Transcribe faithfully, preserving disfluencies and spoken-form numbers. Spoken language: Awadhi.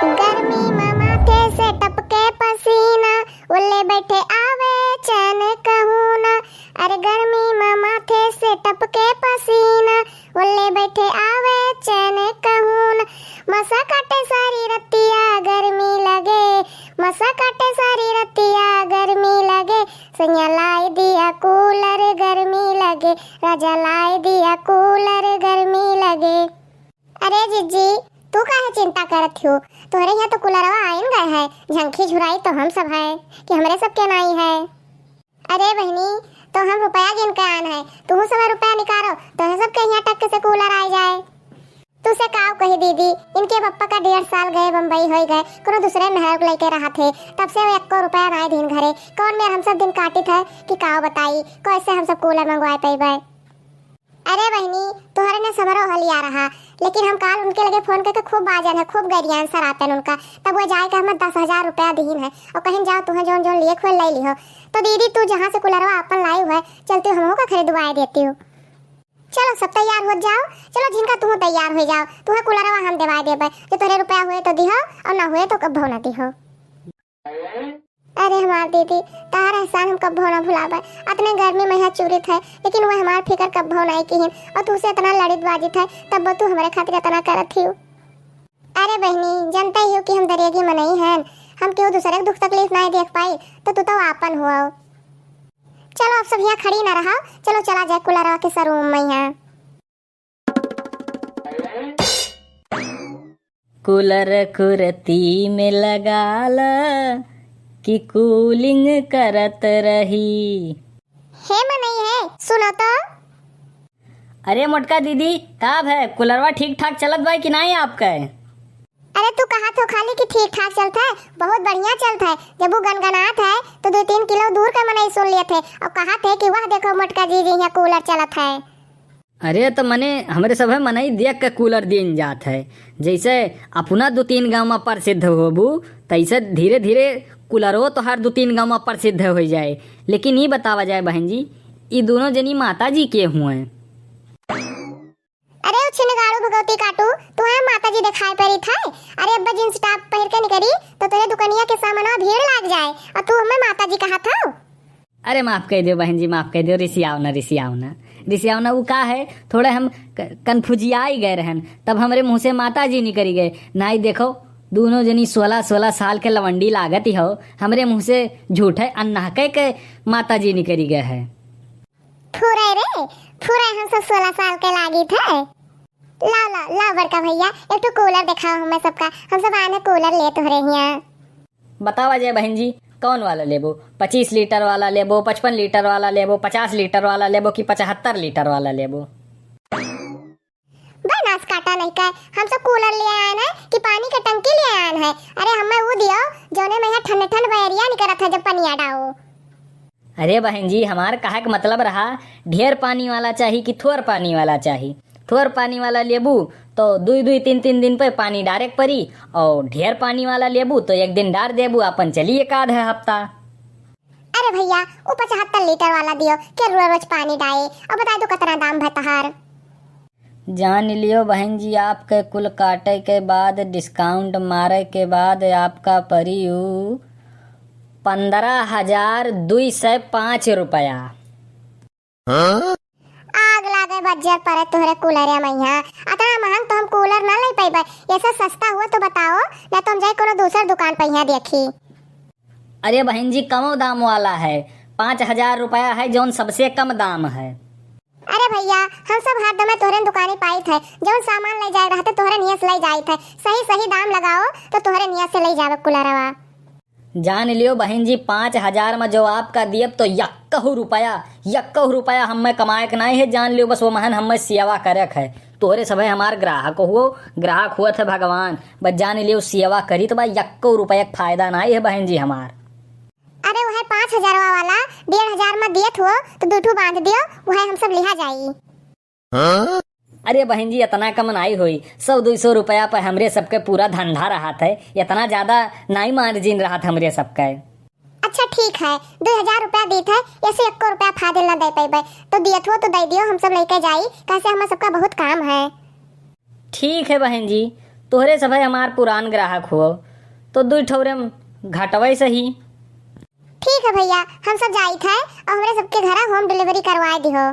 गर्मी में माथे से टपके पसीना, ओले बैठे आवे चैन कहूँ ना। अरे गर्मी में माथे से टपके पसीना, ओले बैठे आवे चैन कहूँ ना। मसा काटे सारी रतिया गर्मी लगे, मसा काटे सारी रतिया गर्मी लगे। सैया लाई दिया कूलर गर्मी लगे, राजा लाई दिया कूलर गर्मी लगे। अरे जिज्जी, तू काहे चिंता करत हो? तोहरे यहाँ तो कुलरवा आइन गए है, झंखी झुराई तो हम सब है कि हमरे सब के नाई है। अरे बहिनी, तो हम रुपया गिन के आन है, तुहू सब रुपया निकारो, तोहरे सब के यहाँ टक से कूलर आ जाए। तू से काव कही दीदी, इनके पप्पा का डेढ़ साल गए बम्बई होई गए, कोनो दूसरे मेहरारू के लेके रहा थे, तब से वो एको रुपया नाई दीन घरे। कौन मेर हम सब दिन काटित है कि काव बताई, कैसे हम सब कूलर मंगवाए पैबे? अरे बहिनी, तोहरे ने समरो हलिया रहा, लेकिन हम काल उनके लगे फोन करके खूब बाजन है, खूब गरियान सरापन उनका। तब वो जाए के हमें दस हजार रुपया दीन है और कहीं जाओ तुम्हें जौन जौन लिए खोल ले लिहो। तो दीदी तू जहाँ से कुलरवा अपन लाई हुआ है, चलती हमहू का खरीदवाए देती हूँ। चलो सब तैयार हो जाओ, चलो झिनका तुहू तैयार हो जाओ, तुम्हें कुलरवा हम देवाए देबे, जो तोहरे रुपया हुए तो दिहो और ना हुए तो कब्बो ना दिहो। अरे हमार दीदी, तार एहसान हम कब्बो ना भुलाबे। अतने गर्मी में यहाँ चूरित है, लेकिन वह हमार फिकर कब्बो नाई किहिन। और तू से इतना लड़ित बाजित है, तब तू हमारे खातिर इतना करत हियो। अरे बहिनी, जानते ही हो कि हम दरियागी मनई हन, हम केहू दूसरे के दुख तकलीफ नाई देख पाई, तो तू तो आपन हुआ। चलो अब सब यहाँ खड़ी ना रहा, चलो चला जाए कुलरवा के शोरूम में यहाँ। कूलर कुरती में लगाला कि कूलिंग करत रही। हे मनई है, सुनो तो। अरे मोटका दीदी, का भय, कुलरवा ठीक ठाक चलत बा कि नाई आपके? अरे तू कहा थो खाली कि ठीक ठाक चलत है, बहुत बढ़िया चलत है। जब वो गनगनात है तो दो तीन किलो दूर का मनई सुन लिए थे और कहा थे कि वाह देखो मोटका जी जी यहाँ कूलर चलत है। अरे, त मने हमरे सभे मनई देख के कूलर दीन जात है। जैसे अपना दो तीन गाँव में प्रसिद्ध होबू, तैसे धीरे धीरे कूलरो तोहार दो तीन गाँव में प्रसिद्ध होइ जाए। लेकिन ई बतावा जाए बहन जी, ई दोनों जनी माता जी के हुए? अरे, उ छिनगाड़ू भगवती काटू, तुहे माता जी देखाई पड़ी था। अरे, अब्बा जींस टॉप पहिर के निकरी, तो तोरे दुकनिया के सामनवा भीड़ लाग जाए, और तू हमें माता जी कहा था। अरे माफ कइ देउ बहन जी, माफ कइ देउ, रिसियाव ना, रिसियाव ना, रिसियाव ना। उ का है, थोड़े हम क-, कन्फुजियाई गए रहन, तब हमरे मुँह से माता जी निकरी गए। नाई देखो, दूनो जनी सोलह सोलह साल के लवंडी लागत ही हो, हमरे मुँह से झूठे अन्ना कइ के माता जी निकरी गए है। फुरे रे, फुरे हम सब सोलह साल के लागी थे। ला, ला, ला बड़का भैया, एक ठो कूलर देखाओ हमें सबका, हम सब आने कूलर ले तोहरे हियाँ। बतावा जाए बहन जी, कौन वाला लेबो? पच्चीस लीटर वाला लेबो, पचपन लीटर वाला लेबो, पचास लीटर वाला लेबो कि पचहत्तर लीटर वाला लेबो? बे नास काटा नहीं का, हम सब कूलर ले आए हैं कि पानी के टंकी ले आए हैं? अरे हमें वो दियो, जोने में यहाँ ठंड ठंड बयरिया निकलत है जब पनिया डाओ। अरे बहन जी, हमार कहे के मतलब रहा, ढेर पानी वाला चाही कि थोर पानी वाला चाही? थोर पानी वाला लेबू तो दुई दुई तीन तीन दिन पे पानी डारे के परी, और ढेर पानी वाला लेबू तो एक दिन डार देबू, आपन चली एक आध हफ्ता। अरे भैया, वो पचहत्तर लीटर वाला दियो, के रोज रोज पानी डाए, और बताए तो कितना दाम भा तहार? जान लियो बहन जी, आपके कुल काटे के बाद, discount मारे के बाद आपका परी उ पन्द्रह हजार दुई सौ पाँच रुपया। हाँ? आग लागे बज्जर परे तोहरे कूलरे मैया, अतना महंग तो हम कूलर ना ले पाइबे। ऐसे सस्ता हुआ तो बताओ, ना तो हम जाए कोनो दूसर दुकान पे यहाँ देखी। अरे बहन जी, कमो दाम वाला है, पाँच हजार रुपया है, जौन सबसे कम दाम है। अरे भैया, हम सब हर दमे तोहरे दुकानी पाइत है, जौन सामान ले जाए रहते तोहरे नियत से ले जाइत है। सही सही दाम लगाओ तो तोहरे नियत से ले जावे कुलरवा। जान लियो बहन जी, पाँच हजार में जो आपका दियब तो यक्कहु रुपया, यक्कहु रुपया हमें कमाए के नाई है। जान लियो बस वो महन हमें सेवा करे के है। तोहरे सभे हमार ग्राहक हुओ, ग्राहक हुआ थे भगवान। बस जान लियो सेवा करी तो बा, यक्कहु रुपया के फायदा नाई है बहन जी हमार। अरे वह पाँच हजारवा वाला डेढ़ हजार में दियत हो तो दू ठो बांध दियो, वह हम सब लिहा जाई। हाँ? अरे बहन जी, इतना कम नाई होई, सौ दुई सौ रुपया पर हमरे सबके पूरा धंधा रहत है, इतना ज्यादा नाई margin रहत हमरे सबके। अच्छा ठीक है, दुई हजार रुपया दीत है, ऐसे एको रुपया फाजिल ना दे पैबे, तो दियत हो तो दे दियो, हम सब लेके जाई, कैसे हमें सबका बहुत काम है। ठीक है बहन जी, तोहरे सभे हमार पुरान ग्राहक हो, तो दुई ठौरे में घटवै सही। ठीक है भैया, हम सब जाइत है और हमरे सबके घरा home delivery करवाए दिहो।